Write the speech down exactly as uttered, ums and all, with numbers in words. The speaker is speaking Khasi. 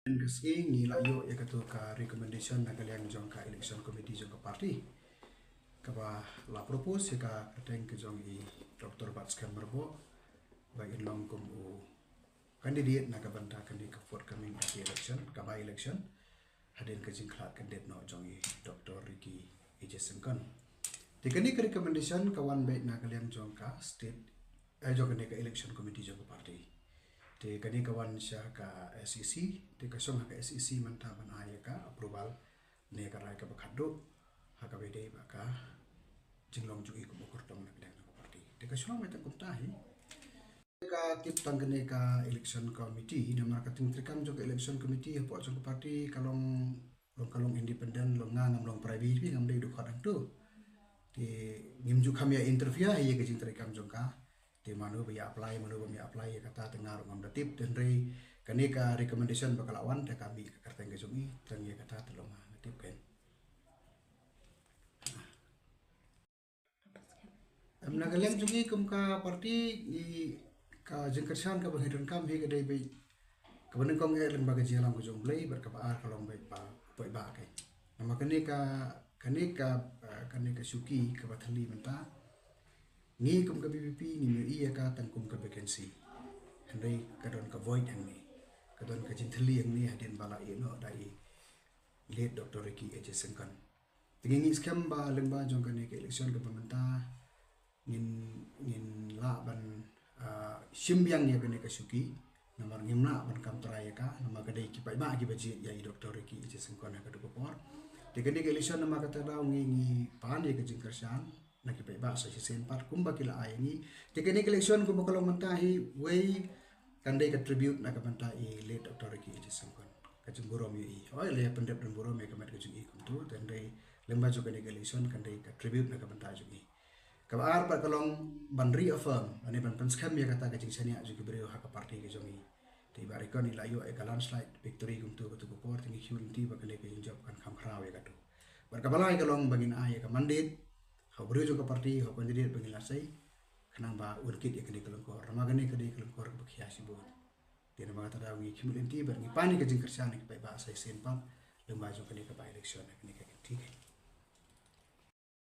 Ka sngi ngi la ïoh ïa katu ka recommendation na ka liang jong ka election committee jong ka party, kaba la propose ïa ka kyrteng ka jong i Doctor Batskhem Myrboh ba in long kum u candidate na ka bynta kane ka forthcoming M P election, ka by election, hadien ka jingkhlad candidate noh jong i Doctor Ricky A J Syngkon. Te kane ka recommendation ka wan beit na ka liang jong ka state, eh, jong kane ka election committee jong ka party. Te kane ka wan sha ka S E C, te ka shong ha ka S E C mynta ban ai ïa ka approval ne ka rai kaba khatduh ha kaba ïadei bad ka jinglong jong i kum u kyrtong na ka liang jong ka party. Te ka shu long beit tang kumta hi. Ka tip tang kane ka election committee, namar ka jingtreikam jong ka election committee hapoh jong ka party ka long, long ka long independent, long nga ngam long private, ngam dei dkhot hangtu. Te ngim ju kham ïa interfere hi ïa ka jingtreikam jong ka. Te mano ba ïa apply, mano ba ïa apply ïa kata te nga ruh ngam da tip, te hynrei kane ka recommendation ba ka la wan te ka mih ka kyrteng ka jong i, tang ïa kata te long nga nga tip kein. Em, na ka liang jong ngi kum ka party, ngi ka jingkyrshan kaba ngi donkam hi ka dei beit kaba nyngkong eh lyngba ka jingïalam ka jong U Blei, bad kaba ar ka long beit ba u paidbah kein. Namar kane ka, kane ka, eh, kane ka shuki kaba thylli mynta, ngi kum ka V P P ngim ïohi ïa ka tang kum ka vacancy. Hynrei ka don ka void hangne, ka don ka jingthylli hangne hadien ba la ïeh noh da i late Doctor Ricky A J Syngkon. Te ngi ngeit skhem ba lyngba jong kane ka election kaba mynta ngin, ngin lah ban, ah, shim biang ïa kane ka shuki. Namar ngim lah ban kam trai ïa ka, namar ka dei ki paidbah kiba jied ïa i Doctor Ricky A J Syngkon ha katu ka por. Te kane ka election namar kata ka daw ngi, ngi pan ïa ka jingkyrshan na ki paidbah sa shisien pat kumba ki la ai ïa ngi. Te kane ka election kumba ka long mynta hi, wei kan dei ka tribute na ka bynta i late Doctor Ricky A J Syngkon. Ka jingburom ïa i. Hooid, la ïa pyndep don burom ïa ka met ka jong i kumtu, te hynrei lyngba jong kane ka election kan dei ka tribute na ka bynta jong i. Kaba ar pat ka long ban reaffirm lane ban pynskhem ïa kata ka jingshaniah jong ki briew ha ka party ka jong i. Te i Bah Ricky i la ïoh ïa ka landslide victory kumtu katu ka por, te ngi kyrmen lynti ba kane ka jingjop kan kham khraw ïa katu. Bad kaba lai ka long ba ngin ai ïa ka mandate ha u briew jong ka party, ha u candidate ba ngi la sei, khnang ba un kit ïa kane ka lyngkor. Namar kane ka dei ka lyngkor kaba khia shibun. Te namar kata ka daw ngi kyrmen lynti bad ngi pan ïa ka jingkyrshan na ki paidbah sa shisien pat lyngba jong kane ka by election, kane ka kynti kein.